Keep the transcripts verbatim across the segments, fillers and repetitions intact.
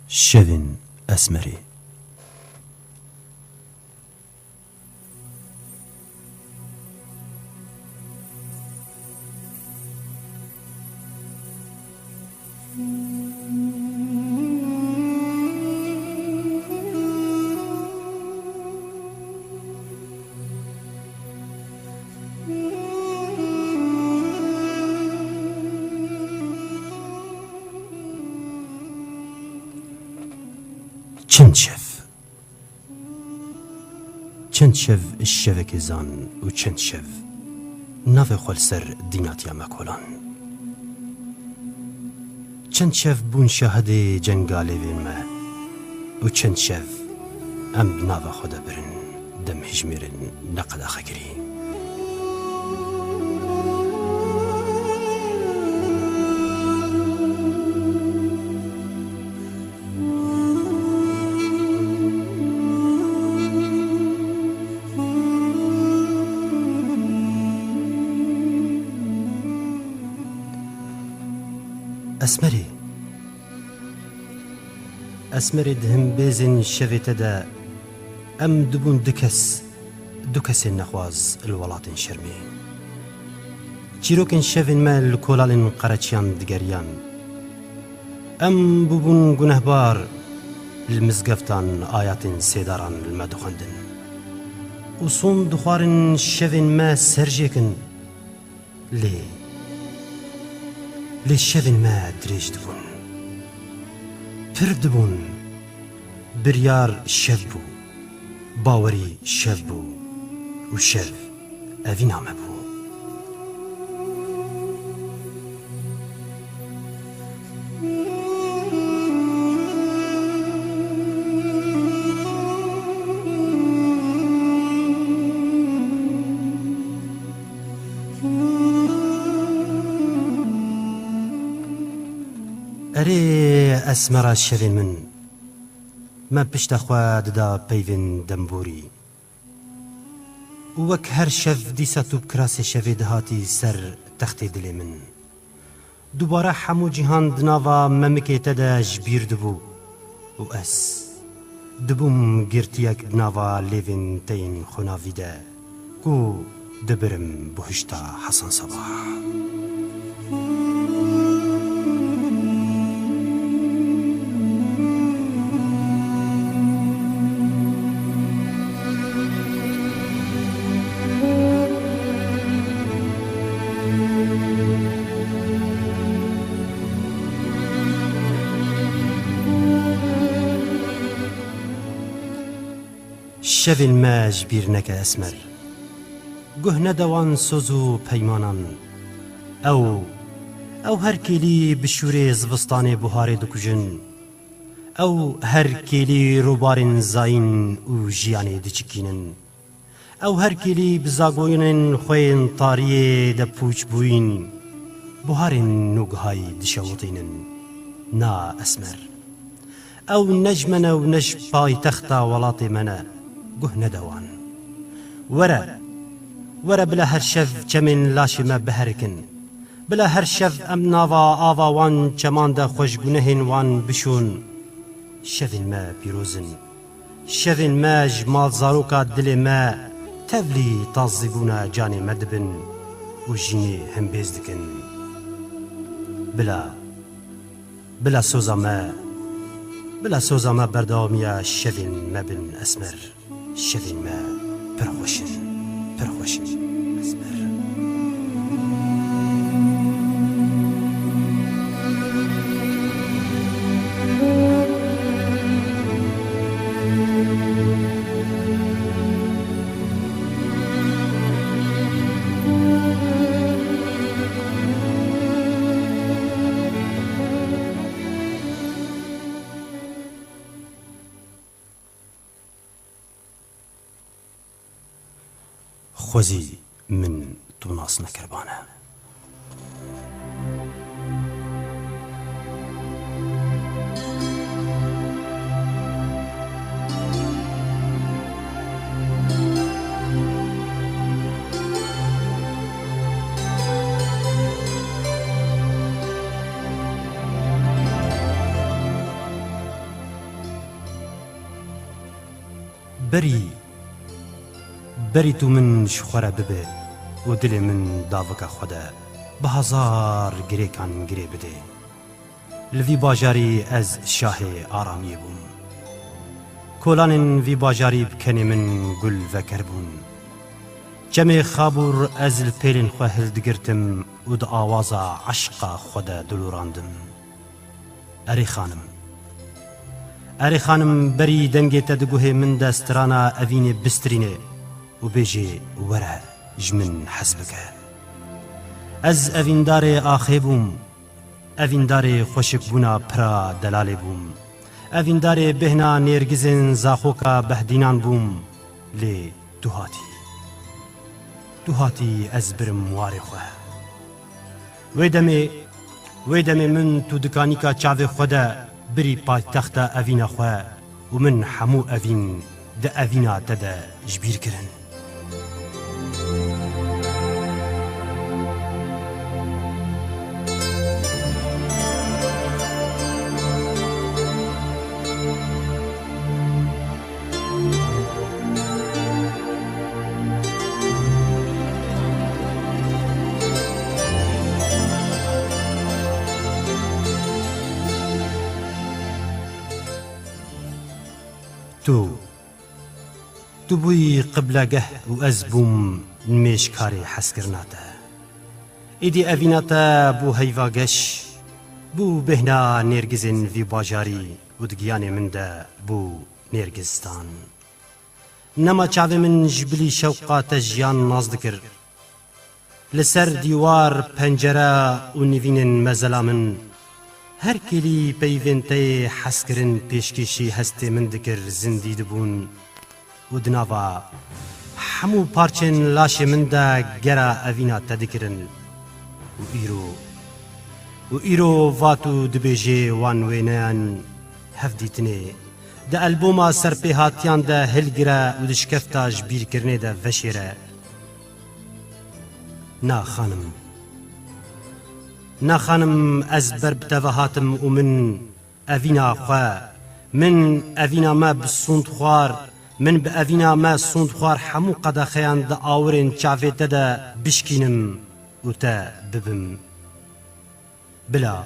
Şevên Esmerê. Çend şev. Çend şev şevekê zan û çend şev navê xwe li ser dînatiya me kolan. Çend şev bûn şahidê cenga lêvên me û çend şev em bi nava xwe de birin, dem hijmêrin ne qedaxekirî. Esmerê. Esmerê di himbêzên şevê te de em dibûn du kes, du kesên nexwaz li welatên şermê. Çîrokên şevên me li kolalên qereçiyan digeriyan. Em bûbûn gunehbar, li mizgeftan ayatên sêdaran li me dixwendin û sond dixwarin şevên me serjêkin. Lê, lê şevên me dirêj dibûn. Pir dibûn. Biryar şev bû. Bawerî şev bû. Û şev evîna me bû. Erê, Esmera şevên min, me pişta xwe dida peyvên demborî. Û wek her şev dîsa tu bi kirasê şevê dihatî ser textê dilê min. Dubare hemû cîhan di nava memikê te de ji bîr dibû û ez dibûm girtiyek di nava lêvên te yên xwinavî de ku dibirim buhişta Hesen Sebah. Şevên me ji bîr neke Esmer. Guh nede wan soz û peymanan. Ew, ew her kêlî bi şûrê zivistanê buharê dikujin. Ew her kêlî rûbarên zayîn û jiyanê diçikînin. Ew her kêlî bi zagoyinên xwe yên tariyê de pûç bûyîn, buharên nûgihayî dişewitînin. Na Esmer. Ew ne ji me ne û ne ji paytexta welatê me ne. Guh nede wan. Were, were bila her şev çemên laşê me biherikin. Bila her şev em nava ava wan çeman de xwe ji gunehên wan bişon. Şevên me pîroz in. Şevên me ji malzaroka dilê me tevlî tazîbûna canê me dibin û jînê hembêz dikin. Bila, bila soza me, bila soza me berdewamiya şevên me bin Esmer. Şevên me pir xweş in, pir xweş in, Esmer. Xwezî min tu nas nekiribane. Berî, berî tu min ji xwe re bibe û dilê min davika xwe de bi hezar girêkan girê bide. Li vî bajarî ez şahê aramiyê bûm. Kolanên vî bajarî bi kenê min gul veker bûn. Çemê Xabûr ez li pêlên xwe hildigirtim û di awaza eşqa xwe de dilorandim. Erê xanim. Erê xanim, berî dengê te di guhê min de strana evînê bistirîne û bêjê, were, ji min hez bike. Ez evîndarê axê bûm. Evîndarê xweşikbûna pira delalê bûm. Evîndarê bêhna nêrgizên zaxoka Behdînan bûm. Lê tu hatî. Tu hatî ez birim warê xwe. Wê demê, wê demê min tu di kanîka çavê xwe de birî paytexta evîna xwe û min hemû evîn di evîna te de ji bîr kirin. Tu, tu bûyî qiblegeh û ez bûm nimêjkarê hezkirina te. Êdî evîna te bû heyva geş, bû bêhna nêrgizên vî bajarî û di giyanê min de bû nêrgizstan. Nema çavê min ji bilî şewqa te jiyan nas dikir. Li ser dîwar, pencere û nivînên mezela min, her kêlî peyvên te yê hezkirin pêşkêşî hestê min dikir, zindî dibûn û di nava hemû parçên laşê min de gera evîna te dikirin. Û îro, û îro va tu dibêjê wan wêneyan hevdîtinê di alboma serpêhatiyan de hilgire û di şikefta ji bîrkirinê de veşêre. Na xanim. Na xanim, ez ber bi te ve hatim û min evîna xwe, min evîna me bi sûnd xwar, min bi evîna me sûnd xwar hemû qedexeyan di awirên çavê te de bişkînim û te bibim. Bila,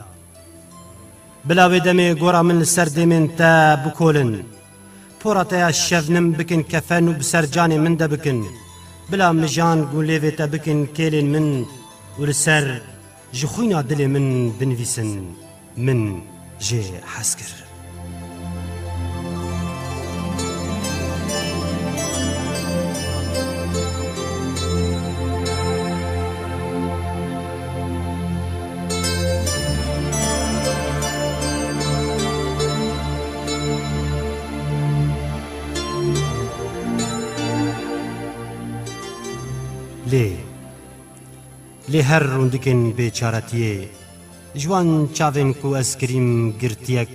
bila wê demê gora min li ser dêmên te bikolin. Pora te ya şevnim bikin kefen û bi ser canê min de bikin. Bila mijan gûlêvê te bikin kêlên min û li ser ji xwîna dilê min binivîsin, min jê hez kir. Lê, lê her rûndikên bêçaretiyê, ji wan çavên ku ez kirîm girtiyek,